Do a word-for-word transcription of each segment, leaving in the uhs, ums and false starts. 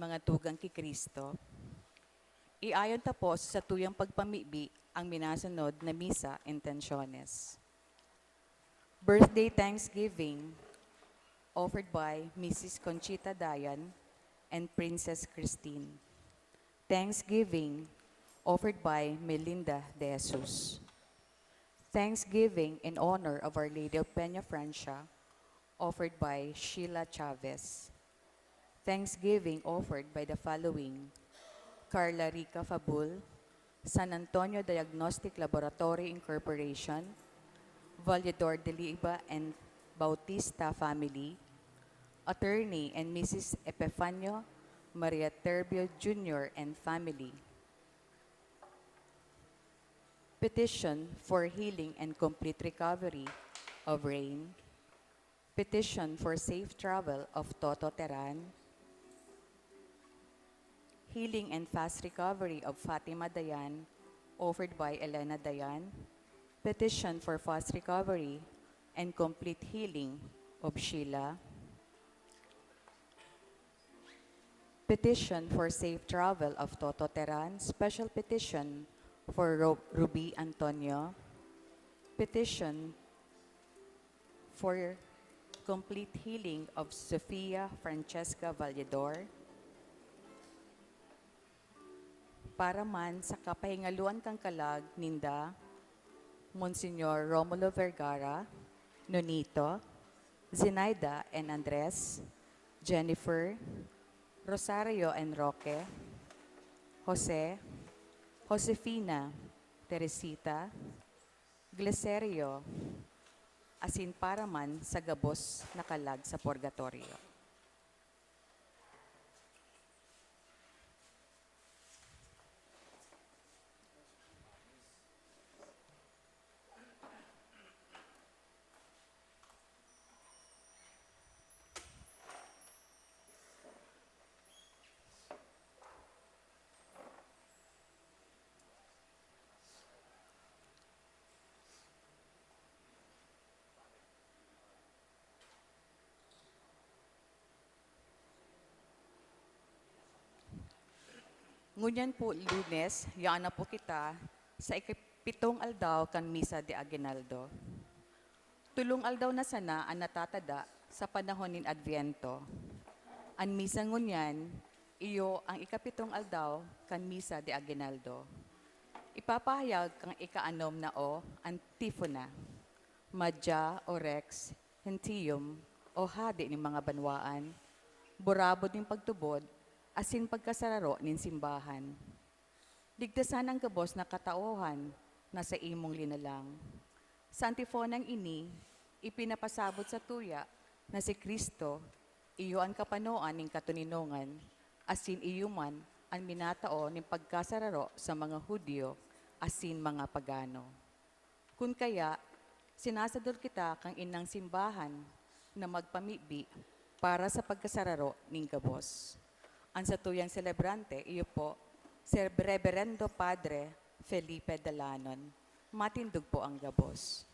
Mga tugang ki Cristo, iayon ta po sa satuyang pagpamibi ang minasunod na misa intensiones. Birthday Thanksgiving, offered by Missus Conchita Dayan and Princess Christine. Thanksgiving, offered by Melinda De Jesus. Thanksgiving in honor of Our Lady of Peña Francia, offered by Sheila Chavez. Thanksgiving offered by the following: Carla Rica Fabul, San Antonio Diagnostic Laboratory Incorporation, Valledor de Liba and Bautista family, Attorney and Missus Epifanio Maria Terbio Junior and family. Petition for healing and complete recovery of Rain. Petition for safe travel of Toto Teran. Healing and fast recovery of Fatima Dayan, offered by Elena Dayan. Petition for fast recovery and complete healing of Sheila. Petition for safe travel of Toto Teran. Special petition for Ro-, Ruby Antonio. Petition for complete healing of Sofia Francesca Valledor. Para man sa kapahingaluan kan kalag ninda, Monsignor Romulo Vergara, Nonito, Zenaida and Andres, Jennifer, Rosario and Roque, Jose, Josefina, Teresita, Gleserio, asin para man sa gabos na kalag sa purgatorio. Ngunyan po, Lunes, yaon na po kita sa ikapitong aldaw kan Misa de Aguinaldo. Tolong aldaw na sana an natatada sa panahon nin Adbyento. An misa ngunyan, iyo an ikapitong aldaw kan Misa de Aguinaldo. Ipapahayag kan ikaanom na O, antifona. Madya, o Rex, Gentium, o Hade nin mga banwaan, burabod nin pagtubod asin pagkasararo nin simbahan. Ligtasan an gabos na katauhan na sa imong linalang. Sa antifonang ini, ipinapasabot sa tuya na si Cristo iyo an kapanoan nin katoninongan, asin iyo man an minatao nin pagkasararo sa mga Judio asin mga pagano. Kun kaya, sinasadol kita kan inang simbahan na magpamibi para sa pagkasararo nin gabos. An satuyang selebrante, iyo po, si Reberendo Padre Felipe Dalanon. Matindog po ang gabos.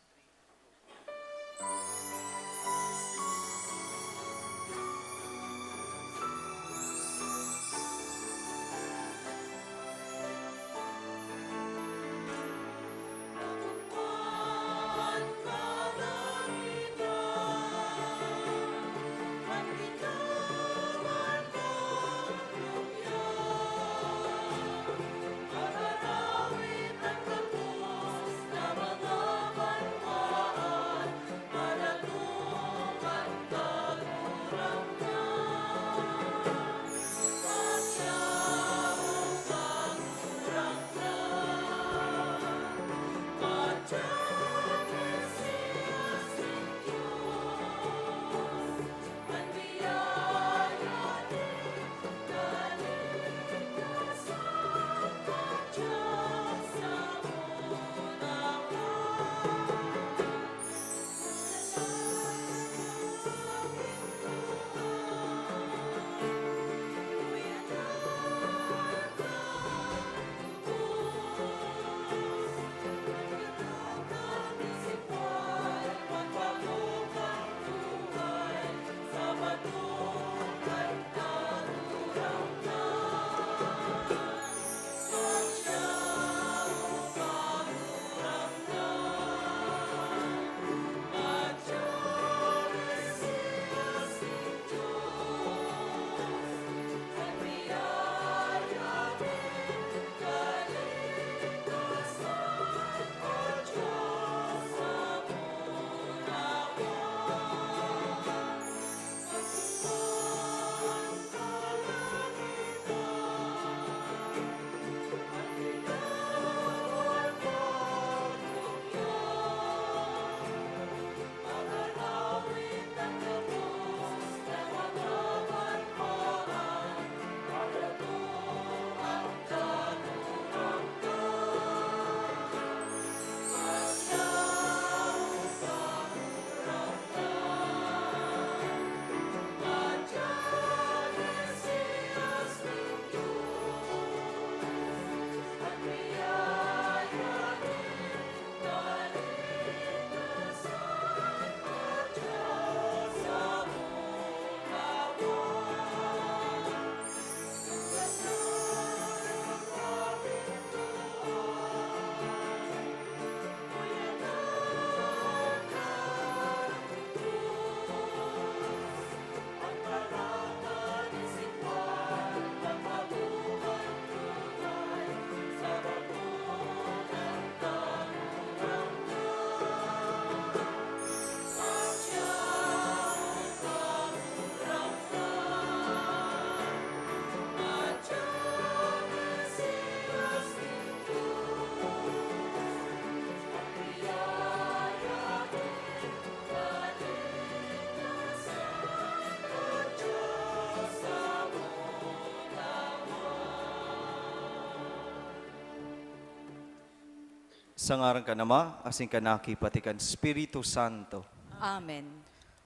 Sa ngaran kan Ama, asin kan Aki, pati kan Espiritu Santo. Amen.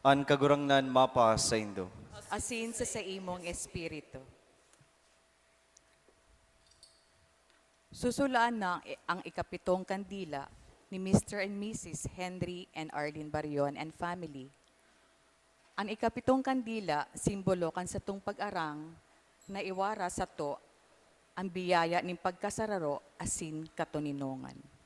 An Kagurangnan mapasaindo. Asin sa saimong espiritu. Susulaan na ang, ang ikapitong kandila ni Mister and Missus Henry and Arlene Barion and family. An ikapitong kandila, simbolo kan satong pag-arang na iwara sato an biyaya nin pagkasararo asin katoninongan.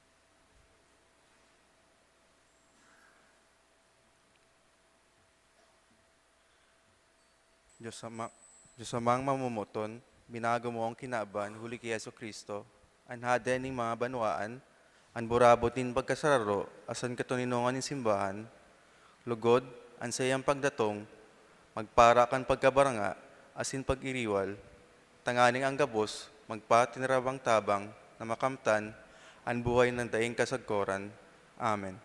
Dios Ama, Dios Amang mamomoton, binago mo ang kinaban huli ki Jesu-Cristo, an Hade nin mga banwaan, an burabot nin pagkasararo asin katoninongan nin simbahan. Lugod, an saiyang pagdatong magpara kan pagkabaranga asin pag-iriwal, tanganing an gabos magpatinarabang-tabang na makamtan an buhay na daing kasagkoran. Amen.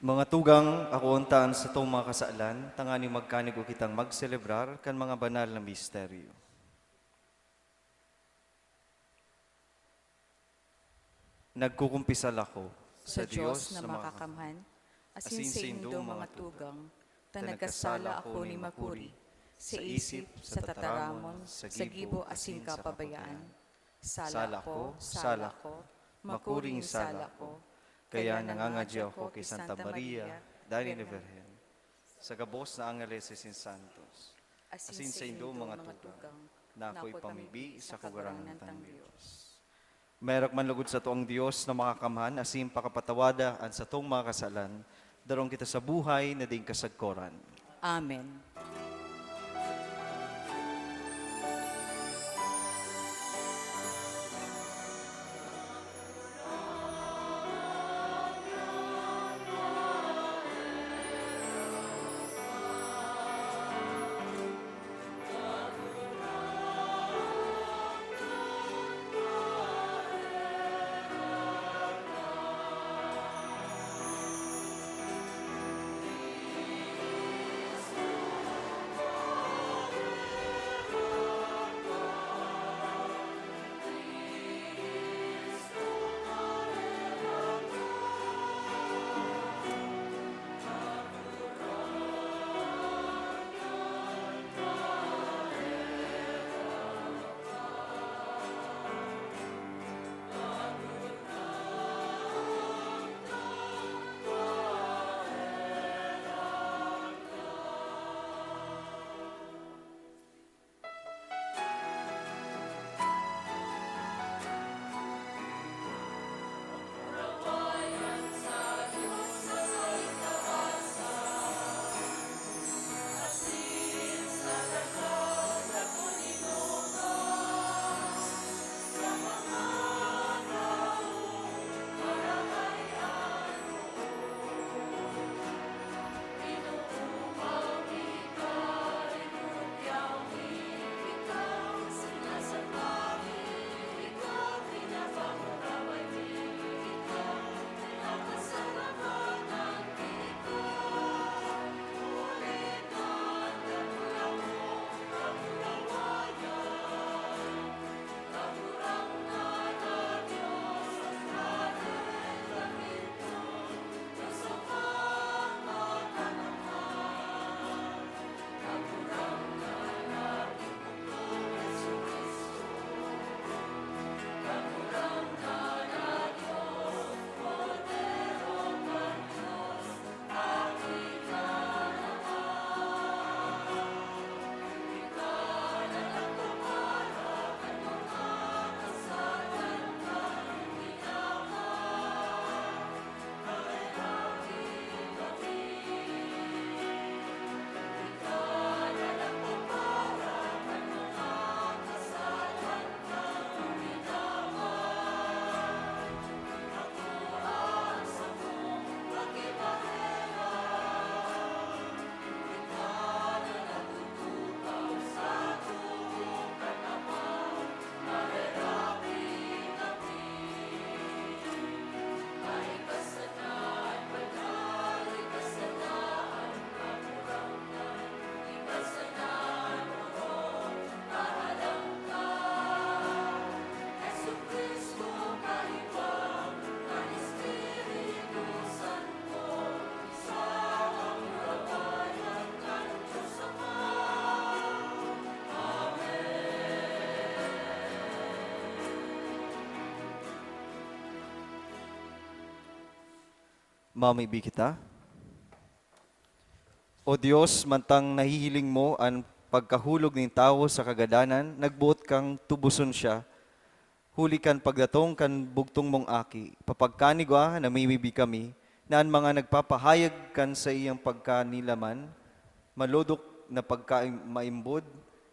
Mga tugang, akoon ta an satong mga kasalan, tanganing magkanigo kitang magselebrar kan mga banal na misteryo. Nagkukumpisal ako sa Dios na makakamhan, asin saindo, mga tugang, ta nagkasala ako ni makuri, sa isip, sa tataramon, sa gibo, asin kapabayaan. Sala ko, sala ko, makuring sala ko. Kaya nangangadyo ako ki Santa Maria, Daing na Birhen, sa gabos na angeles asin santos, asin saindo, mga tugang, na ako ipamibi sa kagurangnan tang Dios. Maherak man lugod sato an Dios na makakamhan asin pakapatawada an satong mga kasalan, daron kita sa buhay na daing kasagkoran. Amen. Mamibi kita. O Dios, mantang nahihiling mo an pagkahulog nin tawo sa kagadanan, nagboot kang tuboson siya. Huli kan pagdatong kan bugtong mong Aki, papagkanigwa namimibi kami na an mga nagpapahayag kan saiyang pagkanilaman, malodok na pagkain maimbod,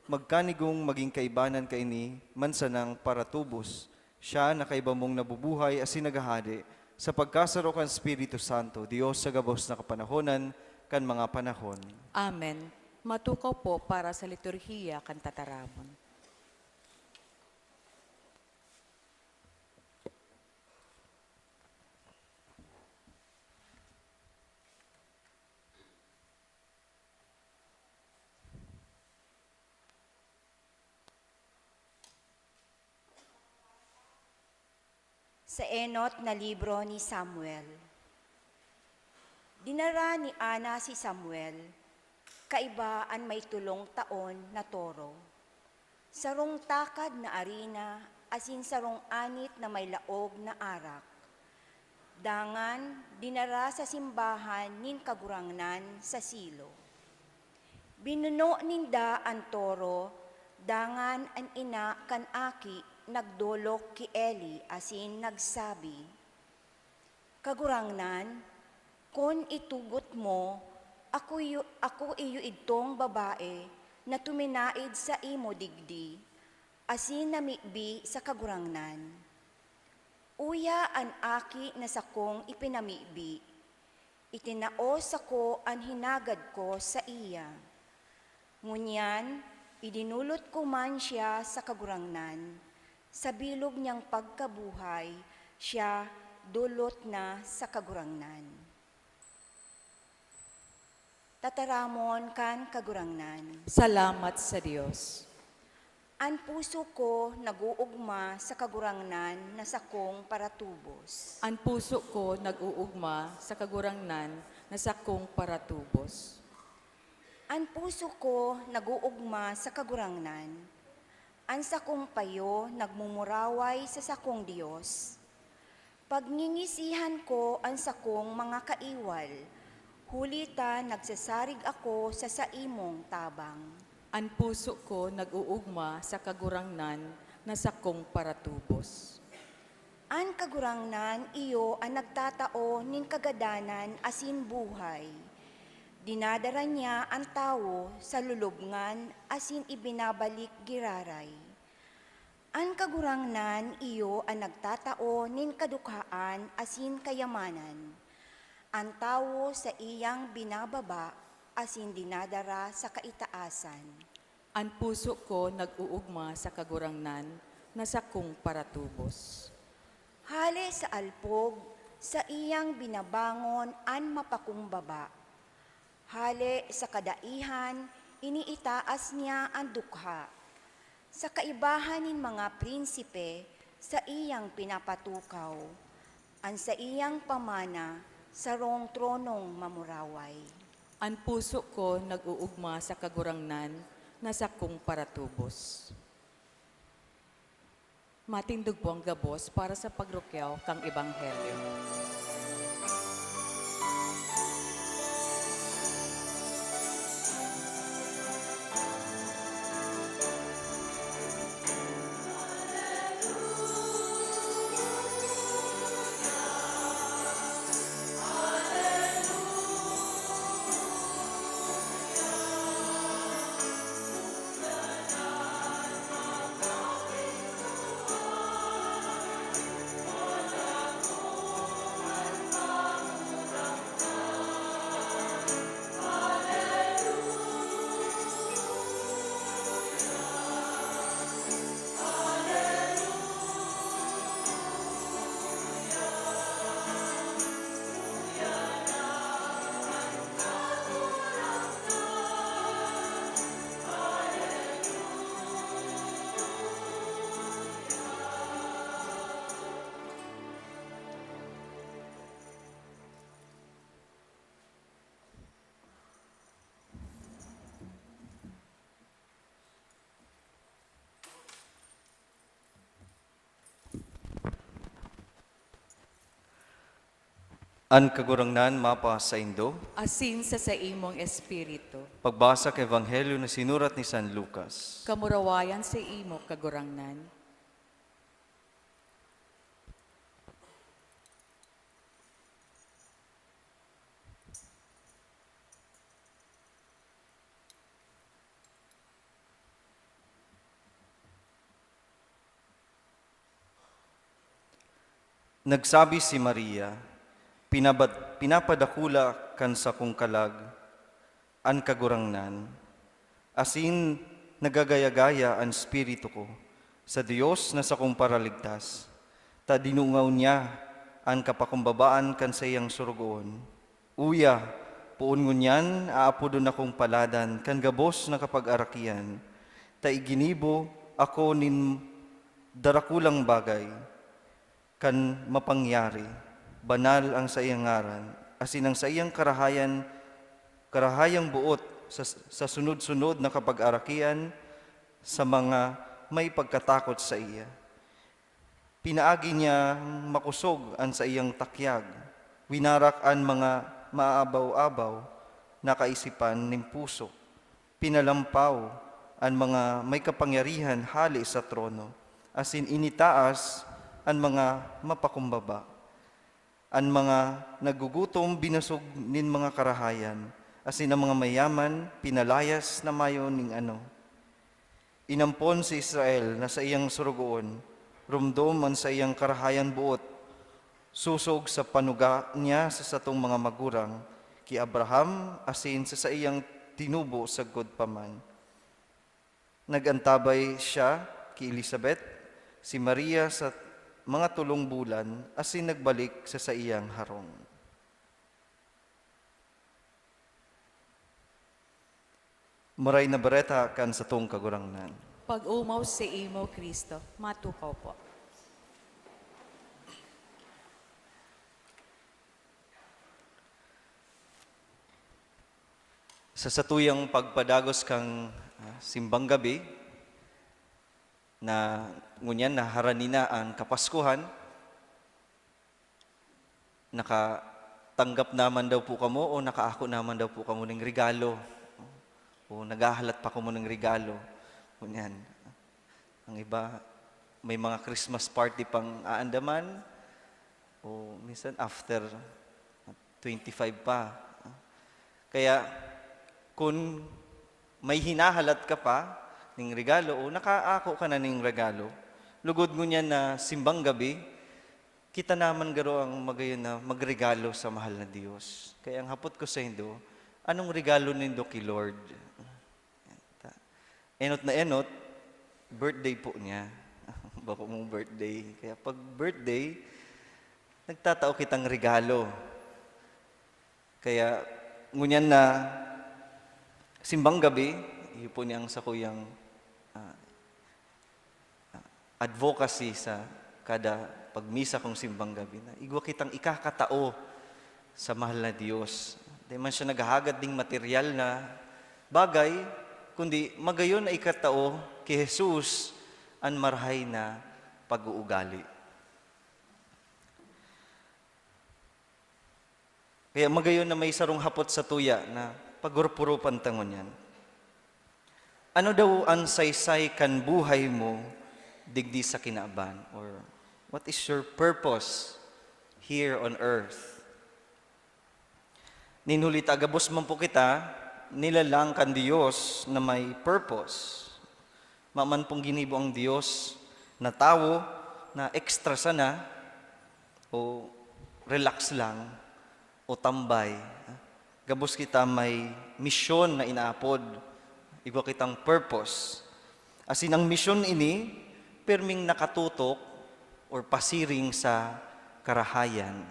magkanigong magin kaibanan kaini man sanang paratubos. Siya na kaiba mong nabubuhay asin naghahade sa pagkasaro kan Espiritu Santo, Dios sa gabos na kapanahonan kan mga panahon. Amen. Matukaw po para sa liturhiya kan tataramon. Sa enot na libro ni Samuel. Dinara ni Ana si Samuel, kaiba an may tolong taon na toro, sarong takad na arina asin sarong anit na may laog na arak. Dangan dinara sa simbahan nin Kagurangnan sa Silo. Binuno ninda an toro, dangan an ina kan aki nagdolok ki Eli asin nagsabi, "Kagurangnan, kun itugot mo, ako iyo, ako iyo idtong babae na tuminaed sa imo digdi, asin namibi sa Kagurangnan. Uya an aki na sakong ipinamibi, itinao sako an hinagad ko saiya. Ngunyan, idinulot ko man siya sa Kagurangnan, sa bilog niyang pagkabuhay, siya dolot na sa Kagurangnan." Tataramon kan Kagurangnan. Salamat sa Dios. An puso ko nag-uugma sa Kagurangnan na sakong paratubos. An puso ko nag-uugma sa Kagurangnan na sakong paratubos. An puso ko nag-uugma sa Kagurangnan, an sakong payo nagmumuraway sa sakong Dios. Pagngingisihan ko an sakong mga kaiwal, huli ta nagsasarig ako sa saimong tabang. An puso ko nag-uugma sa Kagurangnan na sakong paratubos. An Kagurangnan iyo an nagtatao nin kagadanan asin buhay. Dinadara niya an tawo sa lulubngan asin ibinabalik giraray. An Kagurangnan iyo an nagtatao nin kadukhaan asin kayamanan. An tawo saiyang binababa asin dinadara sa kaitaasan. An puso ko nag-uugma sa Kagurangnan na sakong paratubos. Hale sa alpog, saiyang binabangon an mapakumbaba. Hale sa kadaihan, iniitaas niya an dukha. Sa kaibahan nin mga prinsipe, saiyang pinapatukaw. An saiyang pamana, sarong tronong mamuraway. An puso ko nag-uugma sa Kagurangnan na sakong paratubos. Matindog po ang gabos para sa pagrukyaw kang Ebanghelyo. An Kagurangnan mapa saindo. Asin sa saimong espiritu. Pagbasa kan Ebanghelyo na sinurat ni San Lucas. Kamurawayan sa imo, Kagurangnan. Nagsabi si Maria, "Pinabad-, pinapadakula kan sakong kalag an Kagurangnan, asin nagagaya-gaya an espiritu ko sa Dios na sakong Paraligtas, ta dinungaw niya an kapakumbabaan kan saiyang sorogoon. Uya, poon ngunyan aapodon akong paladan kan gabos na kapagarakian, ta iginibo ako nin darakulang bagay kan mapangyari, banal ang saiyang ngaran, asin ang saiyang karahayan, karahayang boot sa, sa sunod-sunod na kapagarakian sa mga may pagkatakot saiya. Pinaagi niyang makosog an saiyang takyag, winarak an mga maabaw-abaw na kaisipan nin puso, pinalampaw an mga may kapangyarihan hale sa trono, asin initaas an mga mapakumbaba. An mga nagugutom binasog nin mga karahayan, asin an mga mayaman pinalayas na mayo nin ano. Inampon si Israel na saiyang sorogoon, romdom an saiyang karahayan boot, sosog sa panuga niya sa satong mga magurang, ki Abraham asin sa saiyang tinubo sagkod pa man. Nag-antabay siya ki Elizabeth, si Maria sa mga tolong bulan, asin nagbalik sa saiyang harong. Maray na Bareta kan satong Kagurangnan. Pag-omaw sa imo, Kristo. Matukaw po. Sa satuyang pagpadagos kan, ah, simbang gabi, na ngunyan na harani na an Kapaskuhan, nakatanggap naman daw po kamo o nakaako naman daw po kamo ning regalo? O naghahalat pa kamo ning regalo? Ngunyan. Ang iba, may mga Christmas party pang aandaman, o minsan after twenty-five pa. Kaya, kun may hinahalat ka pa ning regalo o nakaako ka na ning regalo, lugod ngunyan na simbang gabi, kita naman garo ang magayon na magregalo sa mahal na Dios. Kaya ang hapot ko saindo, anong regalo nindo ki Lord? Yan, ta-, enot na enot, birthday po niya. Bako mong birthday. Kaya pag birthday, nagtatao kitang regalo. Kaya, ngunyan na simbang gabi, iyo po niyang sakuyang, ah, advocacy sa kada pagmisa kong simbang gabi na igwa kitang ikakatao sa mahal na Dios. Di man siya naghahagad ning material na bagay, kundi magayon na ikatao ki Jesus an marahay na pag-uugali. Kaya magayon na may sarong hapot sa tuya na pagurpurupan ta ngunyan. Ano daw an saysay kan buhay mo digdi sa kinaban? Or what is your purpose here on earth? Nin huli ta gabos man po kita, nilalang kan Dios na may purpose. Maman pong ginibo ang Dios na tawo na extra sana, o relax lang, o tambay. Gabos kita may misyon na inaapod, igwa kitang purpose. Asin ang misyon ini, pirming nakatutok or pasiring sa karahayan.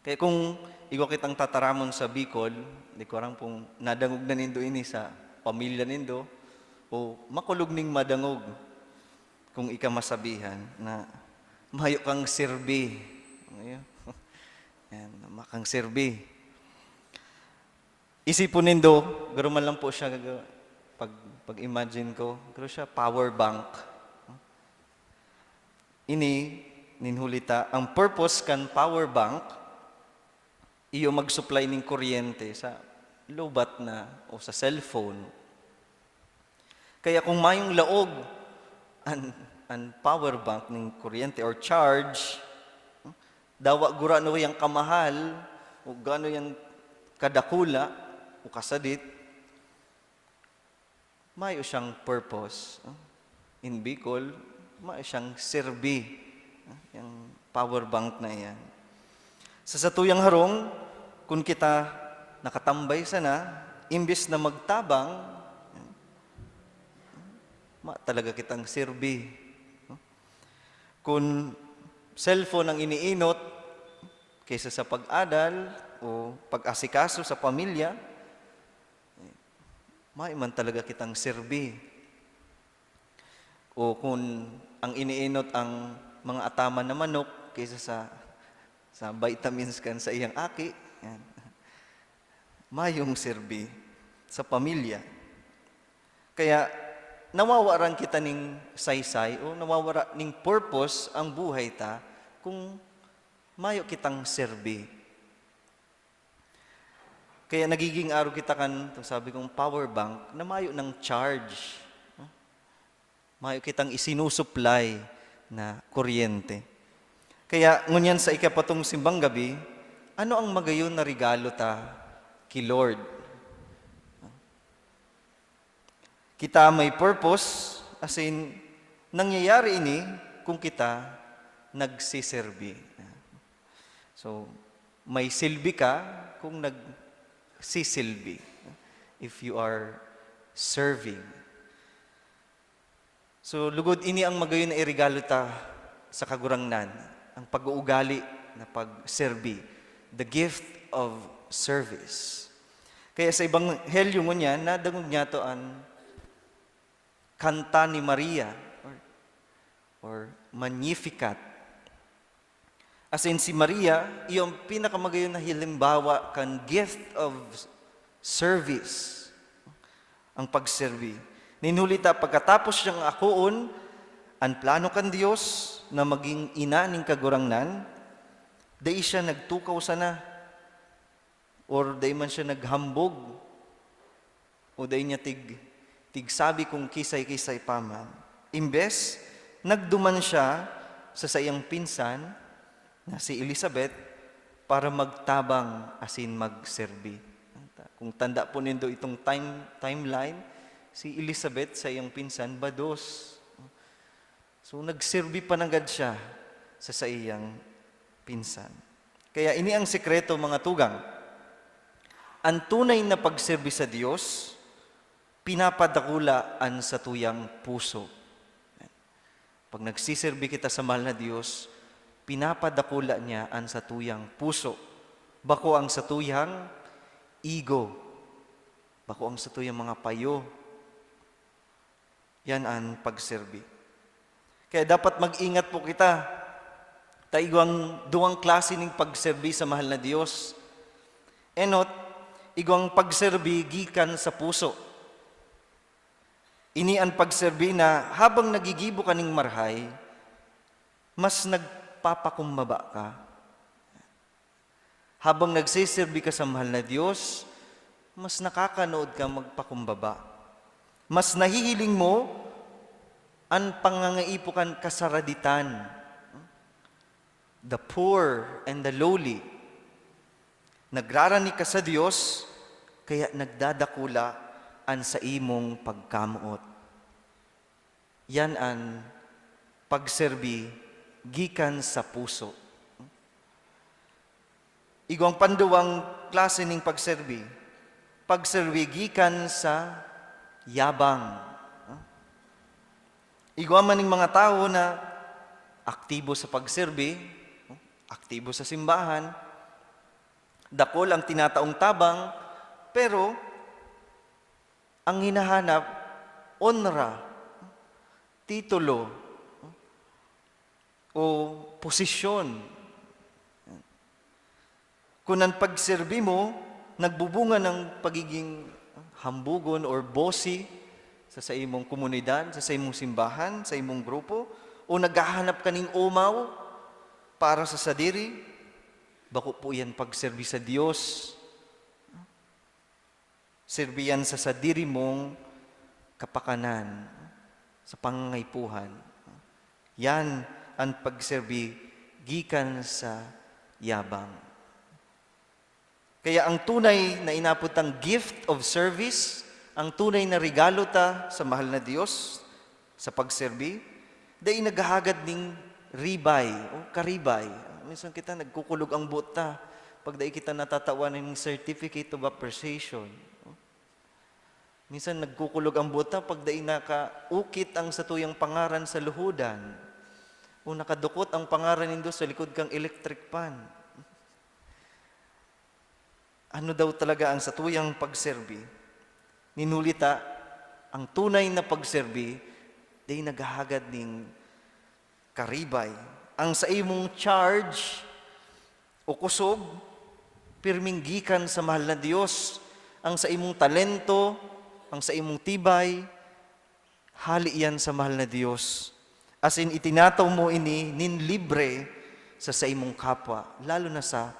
Kaya kung igwa kitang tataramon sa Bicol, di ko aram kung nadangog na nindo ini sa pamilya nindo, o makulog ning madangog kung ika masabihan na mayo kang sirbi. Ano yun? Yan, makang sirbi. Isipon nindo, garo man lang po siya, pag, pag-imagine ko, garo siya power bank. Ini, Nin huli ta, ang purpose kan power bank, iyo mag-supply nin kuryente sa lobat na o sa cellphone. Kaya kung mayong laog an, an power bank nin kuryente or charge, dawa gurano yang kamahal o gaano yang kadakula o kasadit, mayo siyang purpose, no? In Bicol, mayo siyang serbi, no? Yang power bank na iyan. Sa satuyang harong, kun kita nakatambay sana, imbes na magtabang, ma talaga kitang serbi, no? Kun cellphone ang iniinot kaysa sa pag-adal o pag-asikaso sa pamilya, mayo man talaga kitang serbi. O kun ang iniinot ang mga ataman na manok kaysa sa, sa vitamins kan saiyang aki, yan. Mayong serbi sa pamilya. Kaya nawawaran kita ning saysay o nawawara ning purpose ang buhay ta kung mayo kitang serbi. Kaya nagiging arog kita kan, itong sabi kong power bank na mayo nang charge, no? Mayo kitang isinusuplay na kuryente. Kaya ngunyan sa ikapatong simbang gabi, ano ang magayon na regalo ta ki Lord? Kita may purpose, as in, nangyayari ini kung kita nagsiserbi. So, may silbi ka kung nagsisilbi, if you are serving. So, lugod ini ang magayon na iregalo ta sa Kagurangnan, ang pag-uugali na pagserbi, the gift of service. Kaya sa Ebanghelyo ngunyan, nadangog niyato an kanta ni Maria, or, or Magnificat. As in, si Maria, iyo ang pinakamagayon na halimbawa kan gift of service, ang pagserbi. Nin huli ta, pagkatapos niyang akoon an plano kan Dios na magin ina nin Kagurangnan, dai siya nagtukaw sana, or dai man siya naghambog, o dai niya tig-, tigsabi kung kisay-kisay pa man. Imbes, nagduman siya sa saiyang pinsan na si Elizabeth para magtabang asin magserbi. Kung tanda po nindo itong time-, timeline, si Elizabeth, saiyang pinsan, bados. So, nagserbi pa nanggad siya sa saiyang pinsan. Kaya ini ang sekreto, mga tugang. An tunay na pagserbi sa Dios, pinapadakula an satuyang puso. Pag nagsiserbi kita sa mahal na Dios, pinapadakula niya an satuyang puso. Bako ang satuyang ego. Bako ang satuyang mga payo. Yan an pagserbi. Kaya dapat mag-ingat po kita ta igwang duwang klase nin pagserbi sa mahal na Dios. Enot, igwang pagserbi gikan sa puso. Ini an pagserbi na habang naggigibo ka nin marahay, mas nagpapakumbaba ka. Habang nagseserbi ka sa mahal na Dios, mas nakakanood ka magpakumbaba. Mas nahihiling mo an pangangaipo kan kasaraditan, the poor and the lowly. Nagrarani ka sa Dios, kaya nagdadakula an saimong pagkamoot. Yan an pagserbi gikan sa puso. Igwang panduwang klase ning pagserbi, pagserbi gikan sa yabang. Igwa man ning mga tawo na aktibo sa pagserbi, aktibo sa simbahan, dakul ang tinataong tabang, pero ang hinahanap, onra, titulo, o posisyon. Kun an pagserbi mo nagbubunga ng pagiging hambugon or bossy sa saimong komunidad, sa saimong simbahan, sa imong grupo, o naghahanap ka ning omaw, Para sa sadiri, bako po yan pagserbi sa Dios. Serbi yan sa sadiri mong kapakanan, sa pangangaipuhan. Yan an pagserbi gikan sa yabang. Kaya ang tunay na inapod tang gift of service, ang tunay na regalo ta sa mahal na Dios, sa pagserbi, dai naghahagad ning ribay o karibay. Minsan kita nagkukulog ang buot ta pag dai kita natatawan ning certificate of appreciation. Minsan nagkukulog ang buot ta pag dai nakaukit ang satuyang pangaran sa luhudan o nakadukot ang pangaran nindo sa likod kang electric fan. Ano daw talaga ang satuyang pagserbi? Nin huli ta, ang tunay na pagserbi, dai naghahagad nin karibay. Ang saimong charge o kusog, pirming gikan sa mahal na Dios. Ang saimong talento, ang saimong tibay, hali iyan sa mahal na Dios. Asin itinataw mo ini nin libre sa saimong kapwa, lalo na sa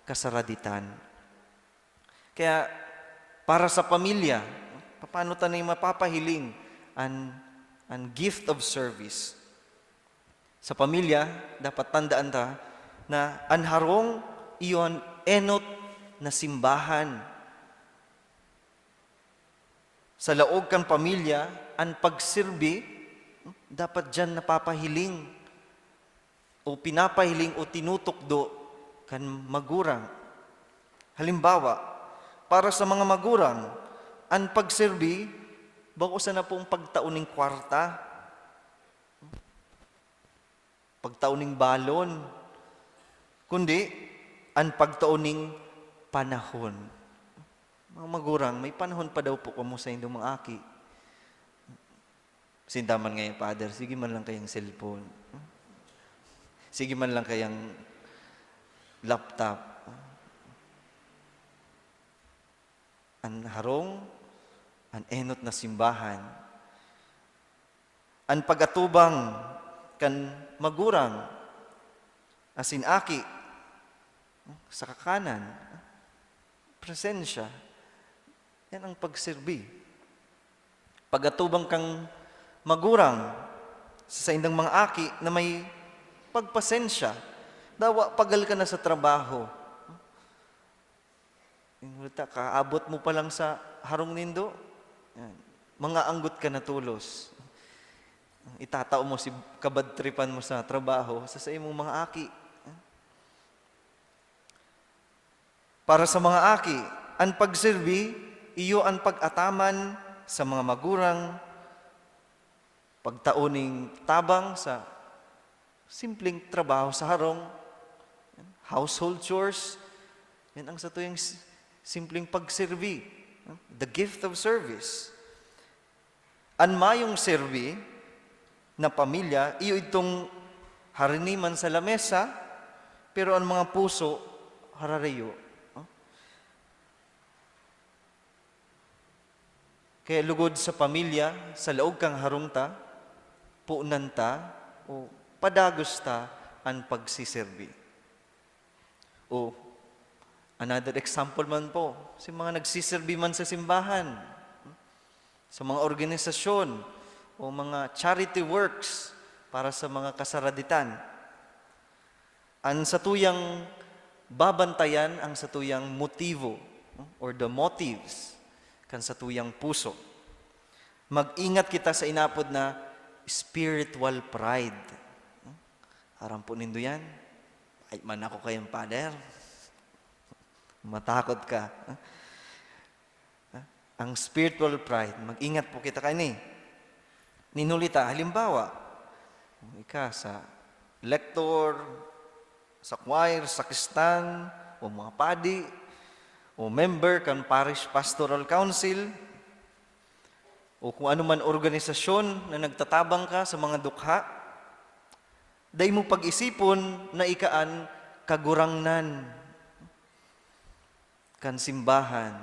kasaraditan. Kaya, para sa pamilya, paano ta na mapapahiling an, an gift of service? Sa pamilya, dapat tandaan ta na an harong iyo an enot na simbahan. Sa laog kan pamilya, an pagserbi, dapat diyan napapahiling o pinapahiling o tinutukdo kan magurang. Halimbawa, para sa mga magurang, an pagserbi, bako sana pong pagtao ning kwarta, pagtao ning balon, kundi an pagtao ning panahon. Mga magurang, may panahon pa daw po kamo sa indong mga aki. Sinda man ngayon, Father, sige man lang kayang cellphone. Sige man lang kayang laptop. An harong, an enot na simbahan, an pag-atubang kan magurang asin aki sa kakanan, presensya, yan ang pagserbi. Pag-atubang kang magurang sa saindang mga aki na may pagpasensya, dawa pagal ka na sa trabaho. Yung ta, kaabot mo pa lang sa harong nindo, yan, mangaanggot ka na tolos. Itatao mo si kabadtripan mo sa trabaho, sa saimong mga aki. Para sa mga aki, an pagserbi, iyo an pag-ataman sa mga magurang, pagtao ning tabang sa simpleng trabaho sa harong, household chores, yan ang satuyang s-, simpleng pagserbi, the gift of service. An mayong serbi na pamilya, iyo idtong harani man sa lamesa, pero an mga puso hararayo. Kaya lugod sa pamilya, sa laog kan harong ta, punan ta, o padagos ta an pagsiserbi. O, another example man po, sa mga nagsiserbi man sa simbahan, sa mga organisasyon, o mga charity works para sa mga kasaraditan. An satuyang babantayan ang satuyang motibo, no? Or the motives kan satuyang puso. Mag-ingat kita sa inapod na spiritual pride. Aram po nindo yan? Ay, man ako kayong father. Matakot ka. Ang spiritual pride, mag-ingat po kita kaini. Ninulita, halimbawa, ika sa lector, sa choir, sakristan, o mga padi, o member kan Parish Pastoral Council, o kung ano man organisasyon na nagtatabang ka sa mga dukha, dai mo pag-isipon na ika an kagurangnan kan simbahan.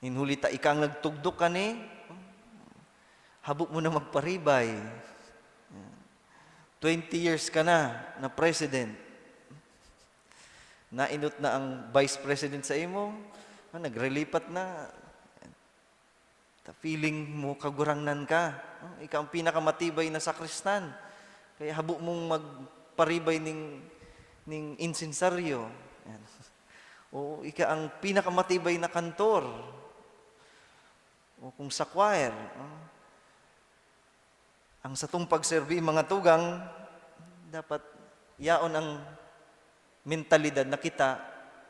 Nin huli ta ika ang nagtugdok kani, habo mo na magparibay. Twenty years ka na na president. Nainot na ang vice president sa imo, ah, nagrelipat na. Ta feeling mo kagurangnan ka, no? Ika ang pinakamatibay na sakristan. Kaya habo mong magparibay ning, ning insensaryo. Yan. O ika ang pinakamatibay na kantor. O kung sa choir, no? Ang satong pagserbi, mga tugang, dapat yaon ang mentalidad na kita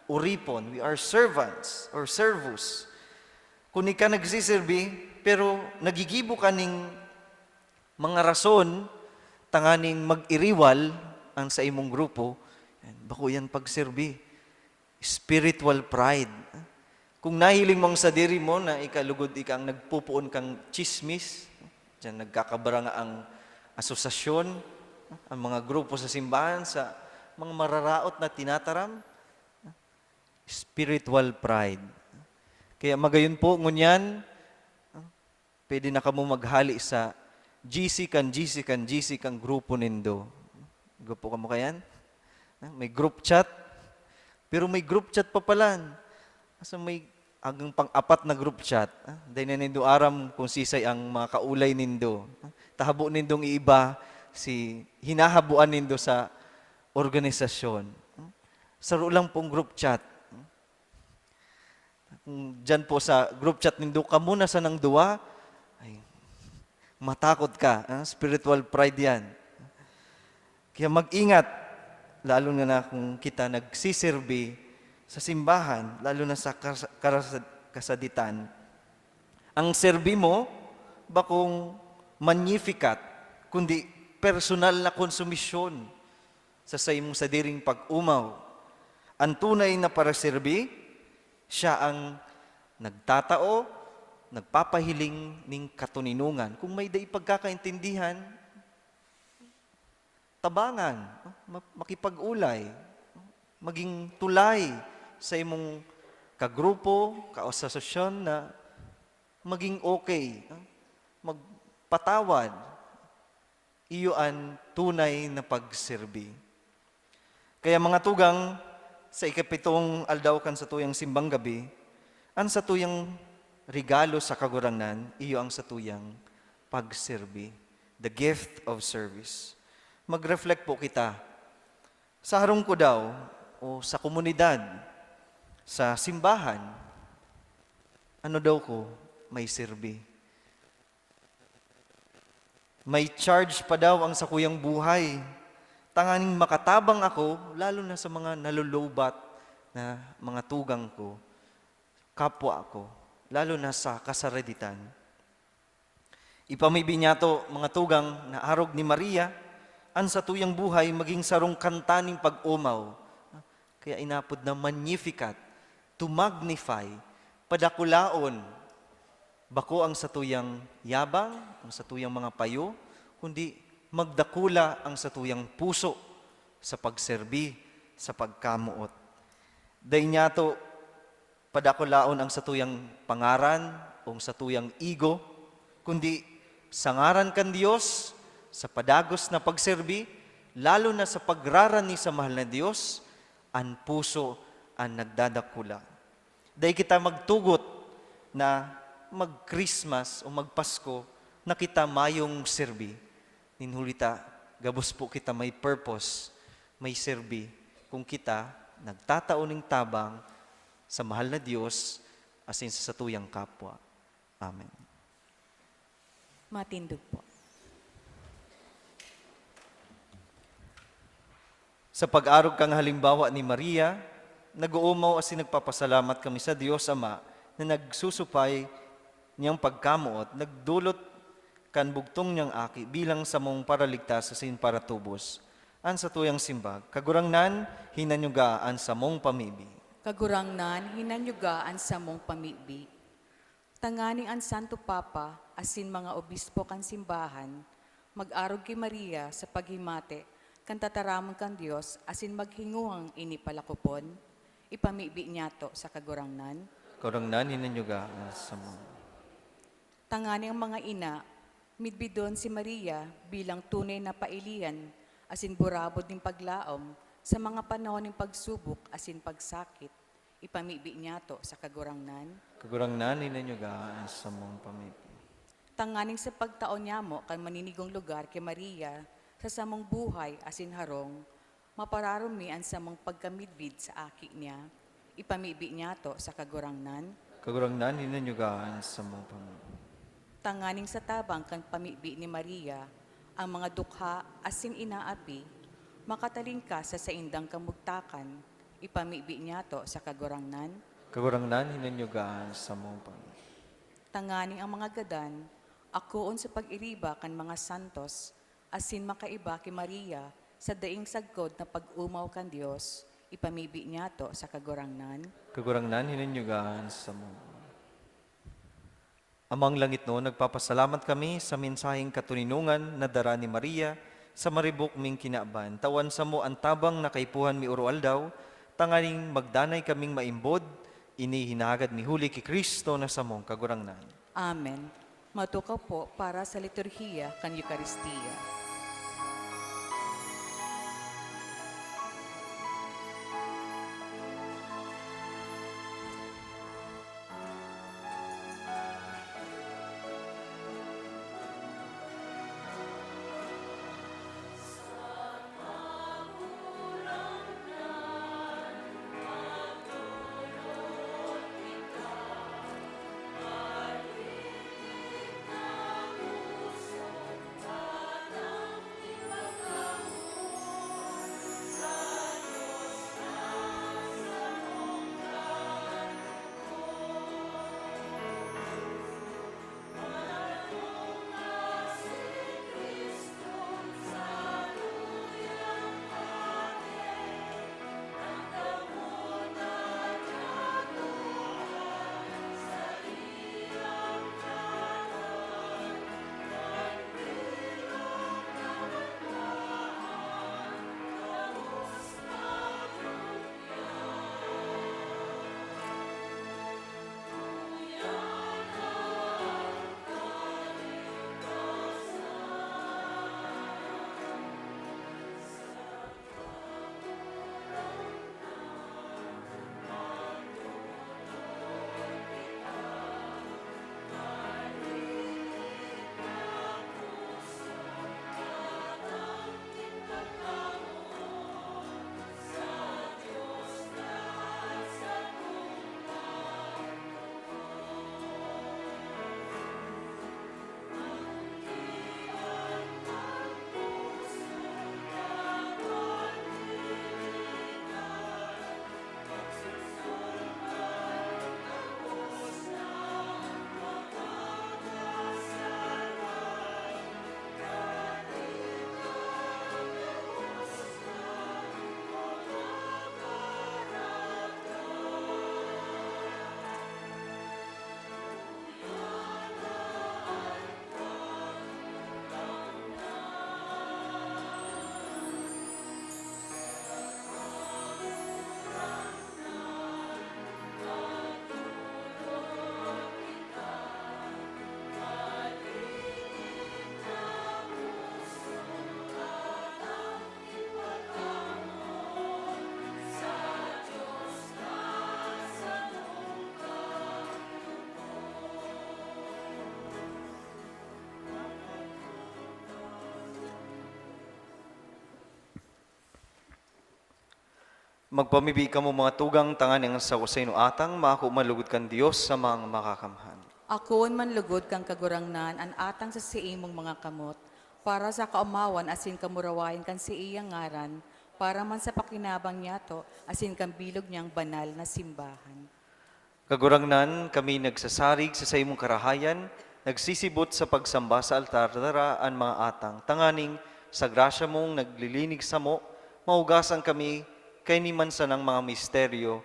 uripon. We are servants or servos. Kun ika nagsiserbi, pero nagigibo ka ning mga rason tanganing mag-iriwal ang sa imong grupo, yan, bako yan pagserbi. Spiritual pride. Kung nahiling mo ang sadiri mo na ika lugod ika ang nagpupoon kang tsismis, diyan nagkakabaranga ang asosasyon, ang mga grupo sa simbahan, sa mga mararaot na tinataram, spiritual pride. Kaya magayon po, ngunyan, pwede na kamo maghali sa G C kan, G C kan, G C kan grupo nindo. Grupo kamo kayan? May group chat. Pero may group chat pa palan. Asa may agang pang-apat na group chat? Ah, dai na nindo aram kung sisay ang mga kaulay nindo. Ah, tahabo nindong iiba si hinahabuan nindo sa organisasyon. Ah, saro lang pong group chat. Kung diyan po sa group chat nindo, kamo na sanang duwa, ay, matakot ka, ah, spiritual pride yan. Kaya mag-ingat, lalo na, na kung kita nagsiserbi sa simbahan, lalo na sa kas-, karas-, kasaditan. Ang serbi mo, bakong Magnificat, kundi personal na konsumisyon sa saimong sadiring pag-omaw. Ang tunay na paraserbi, siya ang nagtatao, nagpapahiling ning katoninongan. Kung may dai pagkakaintindihan, tabangan, ma-, makipag-ulay, maging tulay sa imong kagrupo, kaasosasyon na maging okay, magpatawad. Iyo an tunay na pagserbi. Kaya, mga tugang, sa ikapitong aldaw kan satuyang simbang gabi, an satuyang regalo sa Kagurangnan, iyo ang satuyang pagserbi, the gift of service. Mag-reflect po kita. Sa harong ko daw, o sa komunidad, sa simbahan, ano daw ko may serbi? May charge pa daw ang sakuyang buhay, tanganing makatabang ako, lalo na sa mga nalulubat na mga tugang ko, kapwa ko, lalo na sa kasaraditan. Ipamibi niyato, mga tugang, na arog ni Maria, an satuyang buhay magin sarong kanta nin pag-omaw. Kaya inapod na Magnificat, to magnify, padakulaon. Bako ang satuyang yabang, ang satuyang mga payo, kundi magdakula ang satuyang puso sa pagserbi, sa pagkamoot. Dai niyato padakulaon ang satuyang pangaran o ang satuyang ego, kundi sa ngaran kan Dios, sa padagos na pagserbi, lalo na sa pagrarani sa mahal na Dios, an puso an nagdadakula. Dai kita magtugot na mag-Christmas o mag-Pasko na kita mayong serbi. Nin huli ta, gabos po kita may purpose, may serbi, kung kita nagtatao nin tabang sa mahal na Dios asin sa satuyang kapwa. Amen. Matindog po. Sa pag-arog kan halimbawa ni Maria, nag-oomaw asin nagpapasalamat kami sa Dios Ama na nagsusupay niyang pagkamoot, nagdolot kan bugtong niyang Aki bilang samong Paraligtas asin Paratubos. An satuyang simbag, Kagurangnan, hinanyuga an samong pamibi. Kagurangnan, hinanyuga an samong pamibi. Tanganing an Santo Papa asin mga obispo kan simbahan mag-arog ki Maria sa paghimati kan tataramon kan Dios asin maghinguhang ini palakopon, ipamibi niyato sa Kagurangnan. Kagurangnan, hinanyuga an samong. Tanganing an mga ina, midbidon si Maria bilang tunay na pailihan asin burabod nin paglaom sa mga panahon nin pagsubok asin pagsakit, ipamibi niyato sa Kagurangnan. Kagurangnan, hinanyuga an samong pamibi. Tanganing sa pagtao niyamo kan maninigong lugar ki Maria sa samong buhay asin harong, mapararom mi an samong pagkamidbid sa aki niya, ipamibi niyato sa Kagurangnan. Kagurangnan, hinanyuga an samong pamibi. Tanganing sa tabang kan pamibi ni Maria, ang mga dukha asin inaapi, makatalingkas sa saindang kamugtakan, ipamibi niyato sa Kagurangnan. Kagurangnan, hinanyuga an samong pamibi. Tanganing ang mga gadan, akoon sa pag-iriba kan mga santos, asin makaiba ki Maria sa daing sagkod na pag-omaw kan Dios, ipamibi niyato sa Kagurangnan. Kagurangnan, hinanyuga an samong. Amang langitnon, nagpapasalamat kami sa mensaheng katoninongan na dara ni Maria sa maribok ming kinaban. Tawan samo an tabang na kaipuhan mi oro-aldaw, tanganing magdanay kaming maimbod. Ini hinahagad mi huli ki Cristo na samong Kagurangnan. Amen. Matukaw po para sa liturhiya kan Eukaristia. Magpamibi kamo, mga tugang, tanganing an sawa saino atang maako man lugod kan Dios sa mga makakamhan. Akoon man lugod kan Kagurangnan an atang sa saimong mga kamot, para sa kaomawan asin kamurawayan kan saiyang ngaran, para man sa pakinabang niyato asin kan bilog niyang banal na simbahan. Kagurangnan, kami nagsasarig sa saimong karahayan, nagsisibot sa pagsamba sa altar, dara an mga atang, tanganing sa grasya mong naglilinig samo, mahugasan kami kaini man sanang mga misteryo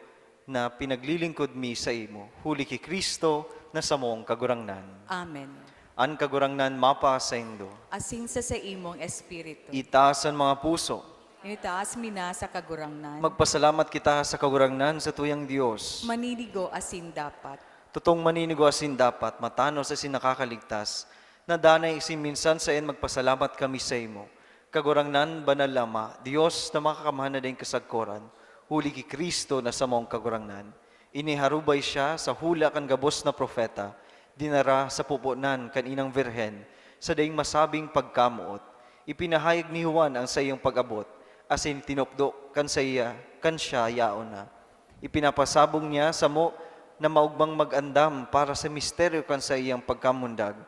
na pinaglilingkod mi saimo, huli ki Cristo na samong Kagurangnan. Amen. An Kagurangnan mapasaindo. Asin sa saimong espiritu. Itaas an mga puso. Itaas mi na sa Kagurangnan. Magpasalamat kita sa Kagurangnan, sa tuyang Dios. Maninigo asin dapat. Totong maninigo asin dapat, matanos asin nakakaligtas, na danay asin minsan saen magpasalamat kami saimo. Kagurangnan, Banal na Ama, Dios na makakamhan na daing kasagkoran, huli ki Cristo na samong Kagurangnan. Iniharubay siya sa hula kan gabos na propeta, dinara sa pupunan kan inang Birhen, sa daing masabing pagkamoot. Ipinahayag ni Juan ang saiyang pag-abot, asin tinukdo kan saiya, kan siya yaon na. Ipinapasabong niya samo na maogmang mag-andam para sa misteryo kan saiyang pagkamundag,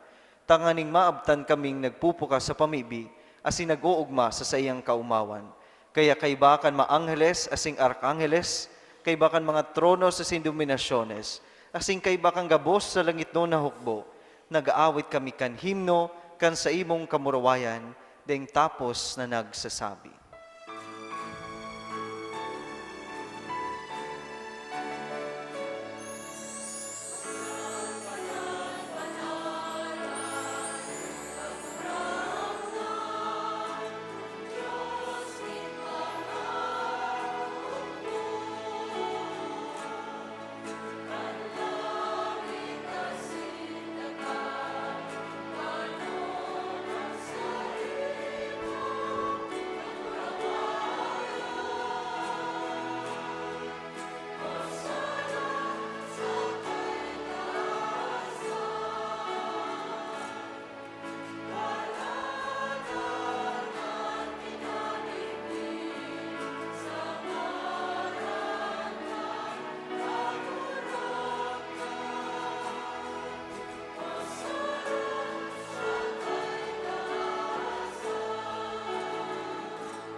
tanganing maabtan kaming nagpupukas sa pamibi asin nag-oogma sa saiyang kaomawan. Kaya kaiba kan mga angheles asin arkangheles, kaiba kan mga tronos asin dominasyones, asin kaiba kan gabos sa langitnon na hukbo, nag-aawit kami kan himno kan saimong kamurawayan, daing tapos na nagsasabi.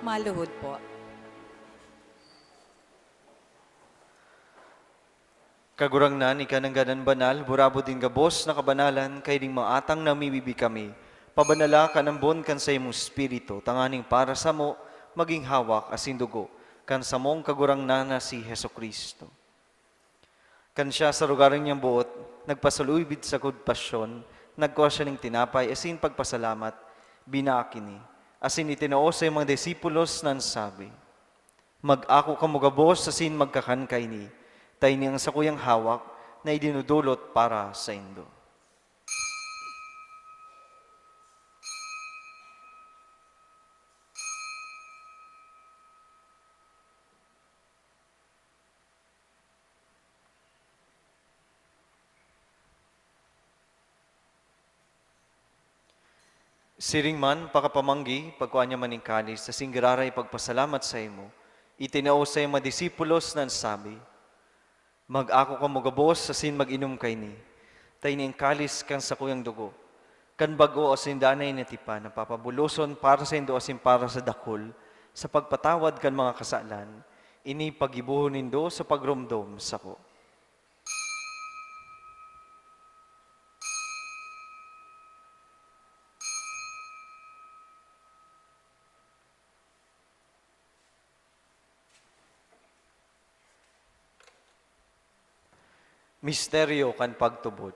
Maluhod po. Kagurangnan, ika nanggad an banal, burabod nin gabos na kabanalan, kaiding maatang namibibi kami. Pabanala kan ambon kan saimong Espiritu, tanganing para samo magin hawak asin dugo kan samong Kagurangnan na si Jesu-Cristo. Kan siya sa lugar niyang boot nagpasalubid sagkod pasyon, nagkua siya nin tinapay asin pagpasalamat, binaak ini, asin itinao sa iyang mga disipulos na nagsabi, "Mag-ako kamo gabos asin magkakan kaini, ta ini an sakuyang hawak na idinodolot para saindo." Siring man, pakapamanggi, pagkua niya man nin kalis, asin giraray pagpasalamat saimo, itinao sa iyang mga disipulos na nagsabi, "Mag-ako kamo gabos asin mag-inom kaini, ta ini an kalis kan sakuyang dugo, kan bag-o asin danay na tipan, na papabuloson para saindo asin para sa dakul, sa pagpatawad kan mga kasalan. Ini paggibohon nindo sa pagromdom sako." Misteryo kan pagtubod.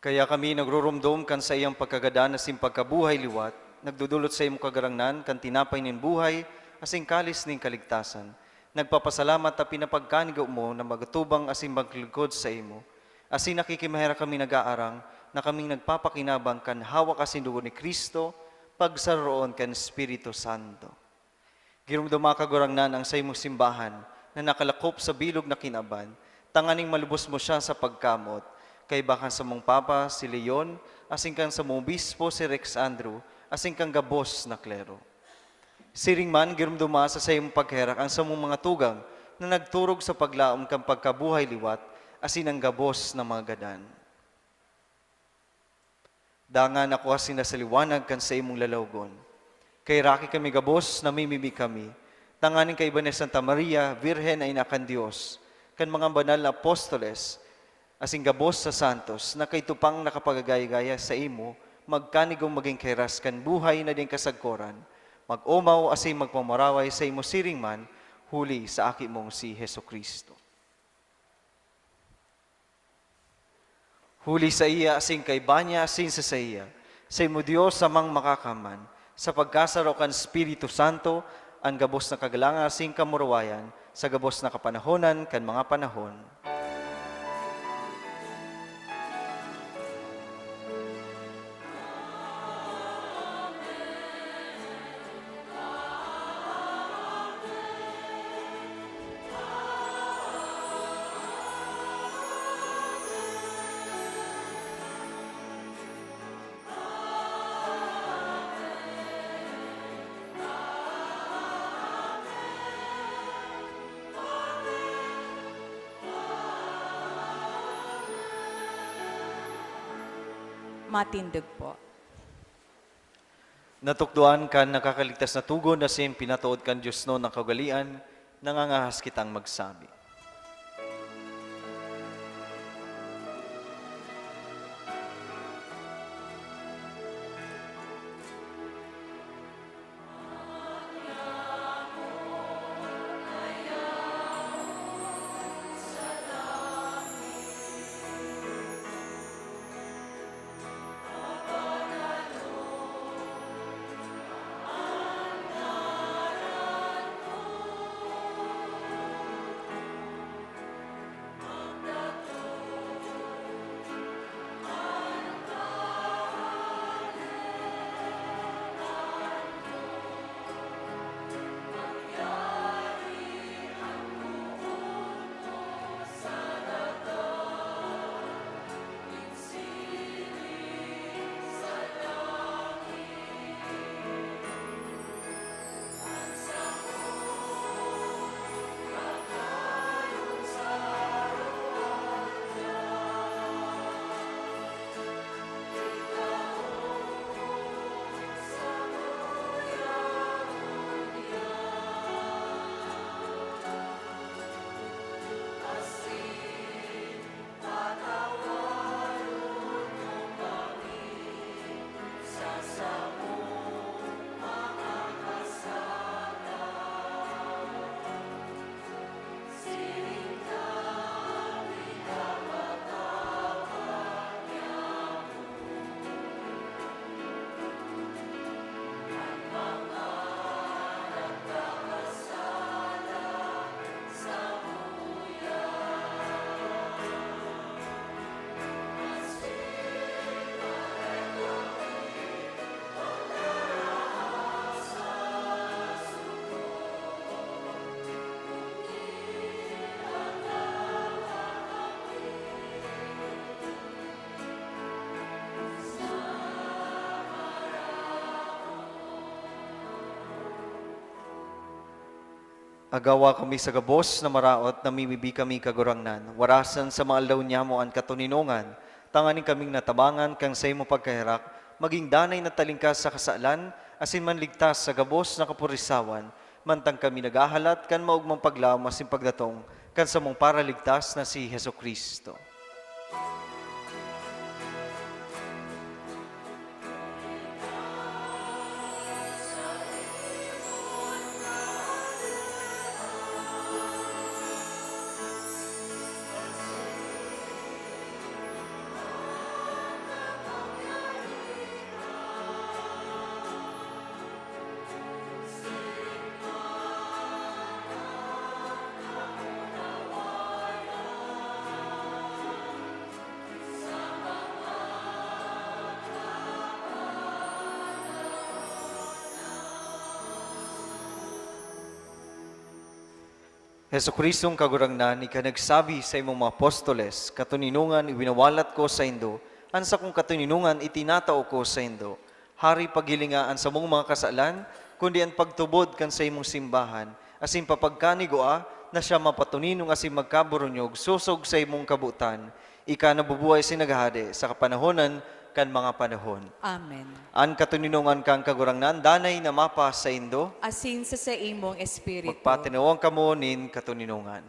Kaya kami nagruromdom kan saiyang pagkagadan asin pagkabuhay liwat, nagdodolot saimo, Kagurangnan, kan tinapay nin buhay asin kalis nin kaligtasan. Nagpapasalamat ta pinapagkanigo mo na mag-atubang asin maglingkod saimo. Asin nakikimaherak kami nag-aarang na kaming nagpapakinabang kan hawak asin dugo ni Cristo, pagsaroroon kan Espiritu Santo. Giromdoma, Kagurangnan, an saimong simbahan na nakalakop sa bilog na kinaban, tanganing malubos mo siya sa pagkamoot, kaiba kan samong Papa, si Leon, asin kan samong Obispo, si Rex Andrew, asin kan gabos na klero. Siring man, giromdoma sa saimong pagherak an samong mga tugang na nagturog sa paglaom kan pagkabuhay liwat, asin an gabos na mga gadan. Dangan ako asin nasa liwanag kan saimong lalawgon. Kaheraki kami gabos, namimibi kami, tanganing kaiba ni Santa Maria, Birhen na ina kan Dios, kan mga banal na apostoles, asin gabos sa santos na kaidto pang nakapagagaya-gaya saimo, magkanigong magin kahiras kan buhay na daing kasagkoran, mag-omaw asin magpamaraway saimo siring man, huli sa Aki mong si Jesu-Cristo. Huli saiya, asin kaiba niya, asin sa saiya, saimo Dios, Amang Makakaman, sa pagkasaro kan Espiritu Santo, an gabos na kagalangan asin kamurawayan, sa gabos na kapanahonan kan mga panahon. Matindog po. Natukdoan kan nakakaligtas na tugon asin pinatood kan diosnon na kaugalean, nangangahas kitang magsabi. Agawa kami sa gabos na maraot, namimibi kami, Kagurangnan, warasan sa mga aldaw niyamo an katoninongan, tanganing kaming natabangan kan saimong pagkaherak, magin danay na talingkas sa kasalan, asin manligtas sa gabos na kapurisawan, mantang kami naghahalat kan maogmang paglaom asin pagdatong kan samong Paraligtas na si Jesu-Cristo. Jesu-Cristong Kagurangnan, ika nagsabi sa imong mga apostoles, "Katoninongan iwinawalat ko saindo, an sakong katoninongan itinatao ko saindo." Hari, paghilinga an samong mga kasalan, kundi an pagtubod kan saimong simbahan, asin papagkanigua na siya mapatoninong asin magkaburunyog sosog sa imong kabotan. Ika nabubuhay asin naghahade sa kapanahonan kan mga panahon. Amen. An katoninongan kan Kagurangnan danay na mapasaindo. Asin sa saimong espiritu. Magpatinawon kamo nin katoninongan.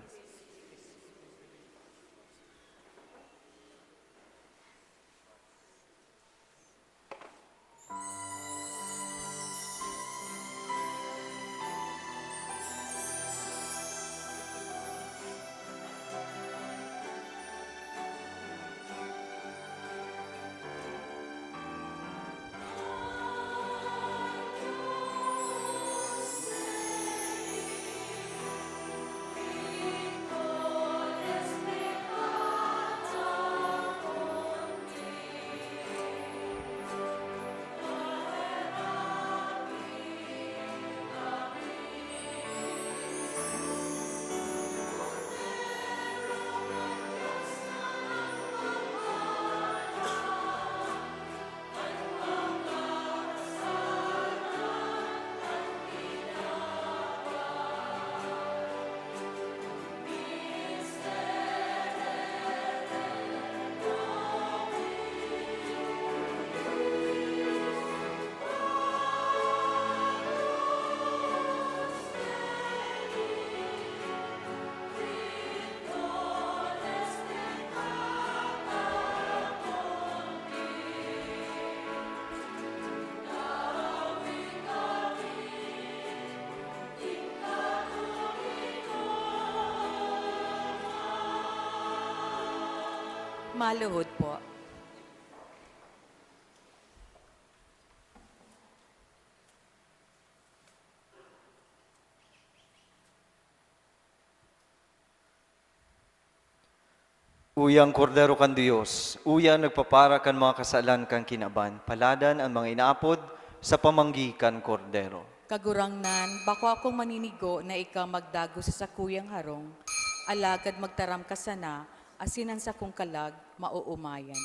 Maluhod po. Uya an Kordero kan Dios, uya an nagpapara kan mga kasalan kan kinaban. Paladan an mga inaapod sa pamanggi kan Kordero. Kagurangnan, bako akong maninigo na ika magdagos sa sakuyang harong, alagad magtaram ka sana, asin an sakong kalag maoomayan.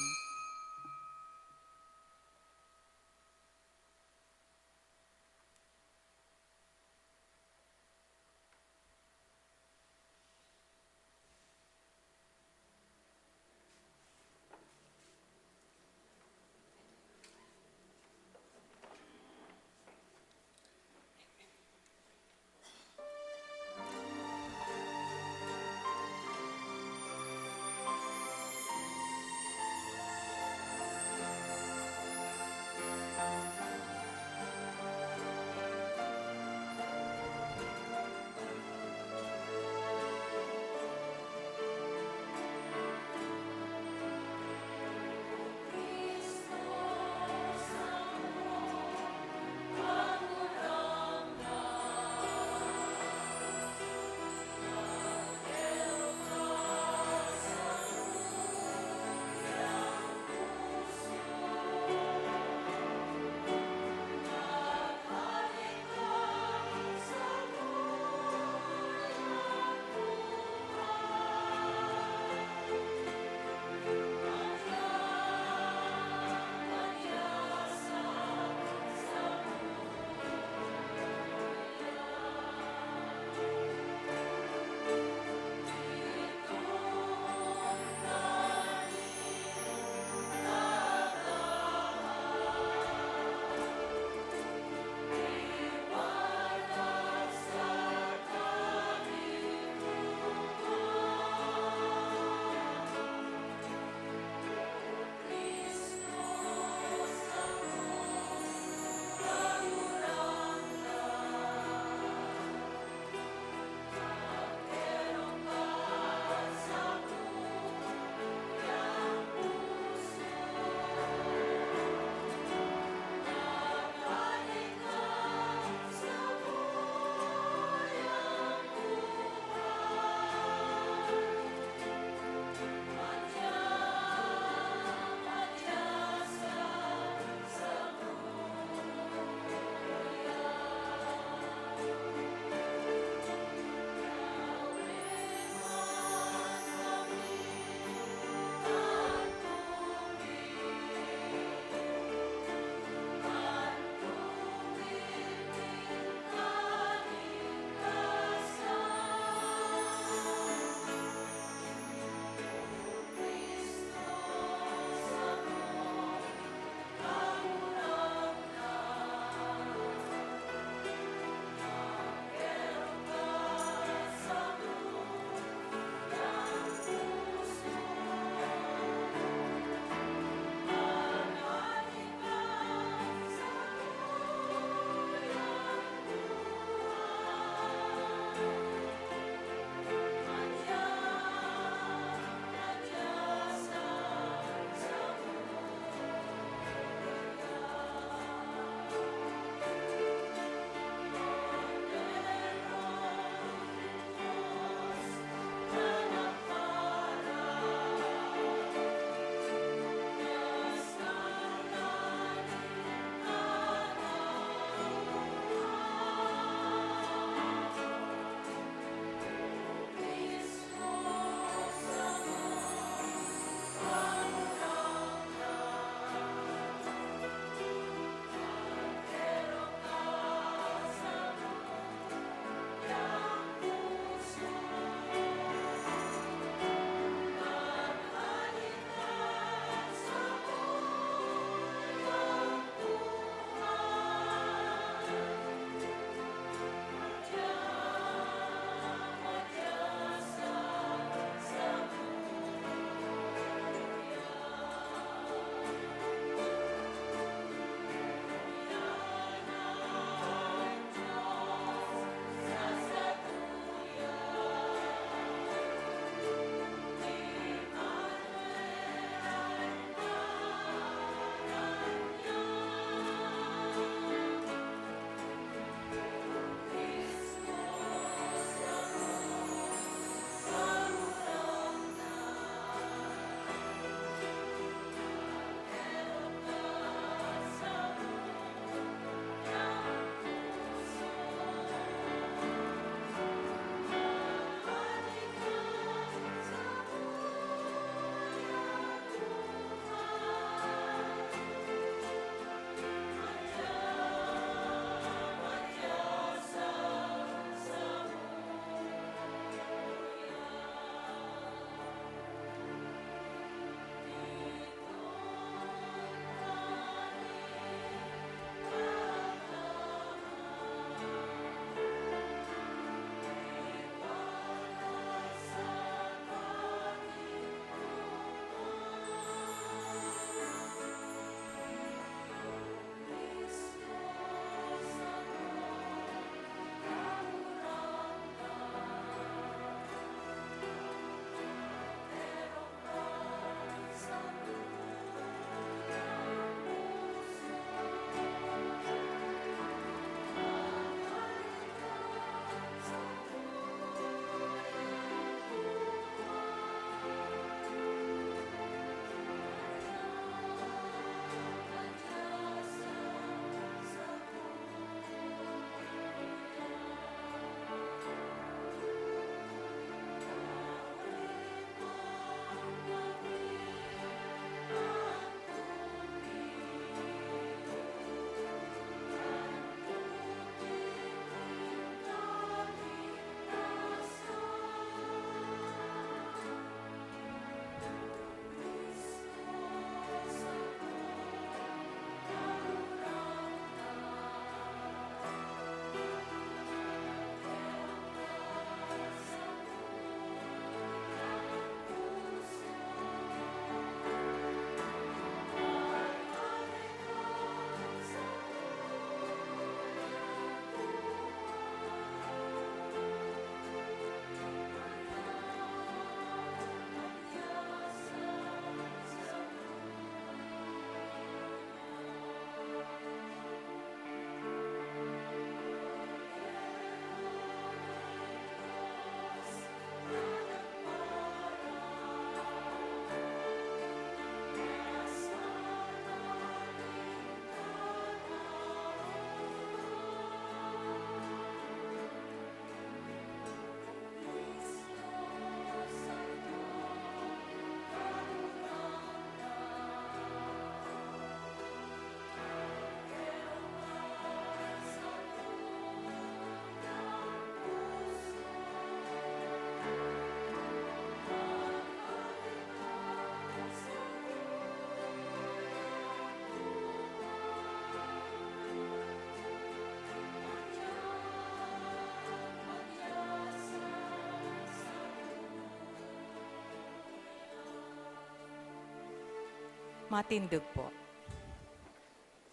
Matindog po.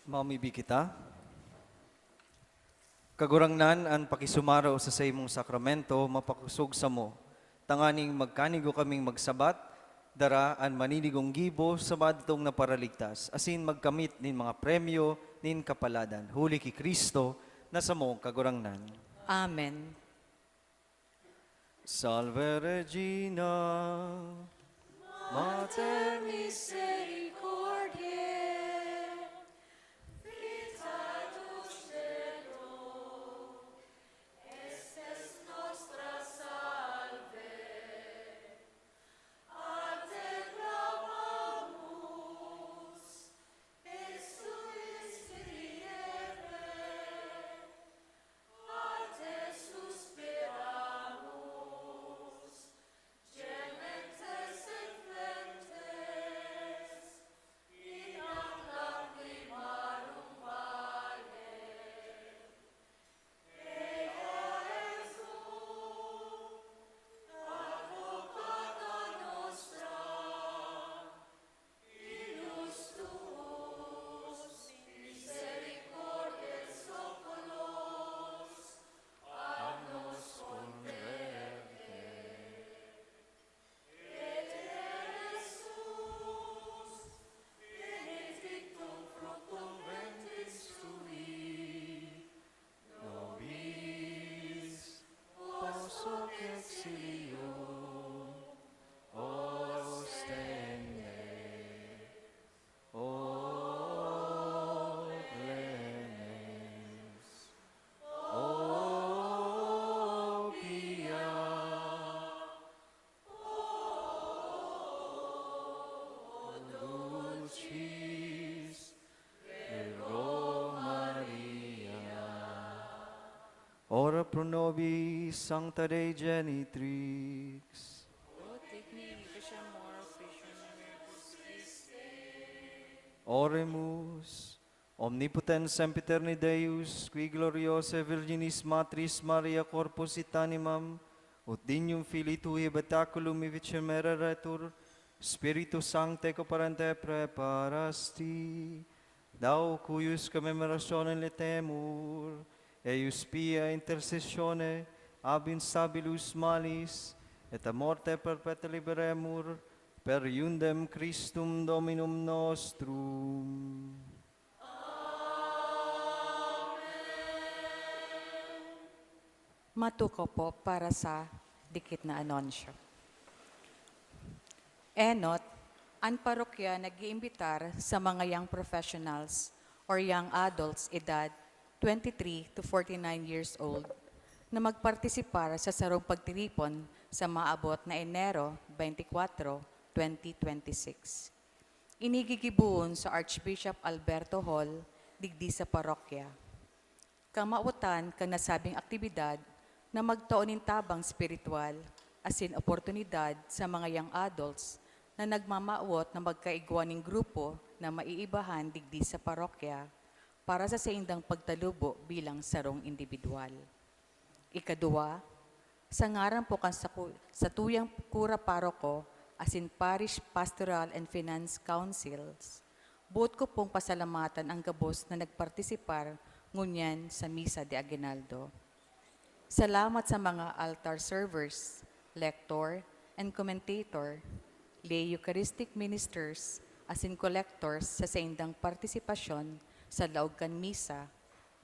Mamibi kita. Kagurangnan, an pakisumaro sa saimong sakramento mapakosog samo, tanganing magkanigo kaming magsabat, dara an maninigong gibo sa madtong naparaligtas, asin magkamit nin mga premyo nin kapaladan, huli ki Cristo na samong Kagurangnan. Amen. Salve Regina, Mater Misericordiae, Vitatis Dei, Estes nostra salve, a te clamamus, exulis Kyrie, a te suspiramus, gementes et flentes in lacrimarum vale. Ea Jesu, advocata nostra, inus tuus, misericordiae oculos a nos converte. Ea Jesu, benedictum fructum ventris tui, nobis posse exilium ostende. O clemens, o pia, o dulcis Virgo Maria. Ora pro nobis, Sancta Dei Genitrix. Ut digni ipasya mo an ofisyo ni Oremos. Oremus. Omnipotens sempiterni Deus, qui gloriosae Virginis Matris Maria corpus et animam, ut dignum Filii Tui habitaculum efficere meretur, Spiritu Sancte co parente preparasti. Dao cuius commemorationem laetemur, eius pia intercessione ab instabilus malis, et a morte perpetua liberemur, per iundem Christum Dominum nostrum. Matukaw po para sa dikit na anunsyo. Enot, an parokya nag-iimbitar sa mga young professionals or young adults edad twenty-three to forty-nine years old na magpartisipar sa sarong pagtiripon sa maabot na Enero twenty-four, twenty twenty-six. Ini gigibohon sa Archbishop Alberto Hall, digdi sa parokya. Kamawotan kan nasabing aktibidad na magtao nin tabang espiritual asin oportunidad sa mga young adults na nagmamawot na magkaigwa nin grupo na maiibahan digdi sa parokya para sa saindang pagtalubo bilang sarong indibidwal. Ikaduwa, sa ngaran po kan saku-, satuyang kura paroko asin Parish Pastoral and Finance Councils, boot ko pong pasalamatan an gabos na nagpartisipar ngunyan sa Misa de Aguinaldo. Salamat sa mga altar servers, lector, and commentator, lay Eucharistic ministers, asin collectors sa saindang partisipasyon sa laog kan misa,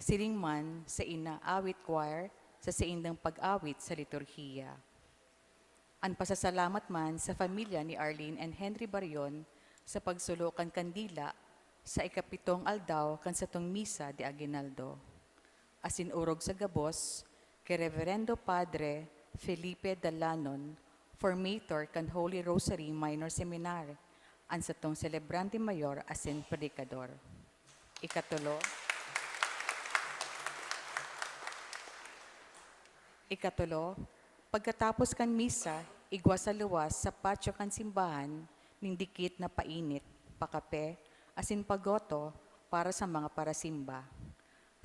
siring man sa Ina Awit Choir sa saindang pag-awit sa liturhiya. An pasasalamat man sa pamilya ni Arlene and Henry Barion sa pagsulo kan kandila sa ikapitong aldaw kan satong Misa de Aguinaldo. Asin orog sa gabos, ki Reverendo Padre Felipe Dalanon, formator kan Holy Rosary Minor Seminary, an satong selebrante mayor asin predikador. Ikatulo, ikatulo, pagkatapos kan misa, igwa sa luwas sa patio kan simbahan nin dikit na painit, pakape, asin pagoto para sa mga parasimba.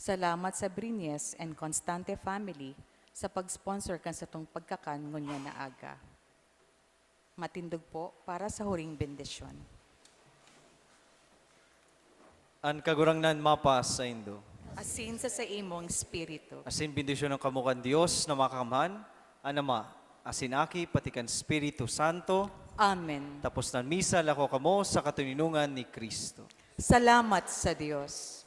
Salamat sa Brinyes and Constante family sa pag-sponsor kan satong pagkakan ngunyan na aga. Matindog po para sa huring bendisyon. An Kagurangnan mapa saindo. Asin sa saimong espiritu. Asin bendisyonan kamo kan Dios na Makakamhan, an Ama, asin Aki, pati kan Espiritu Santo. Amen. Tapos na an misa, lakaw kamo sa katoninongan ni Cristo. Salamat sa Dios.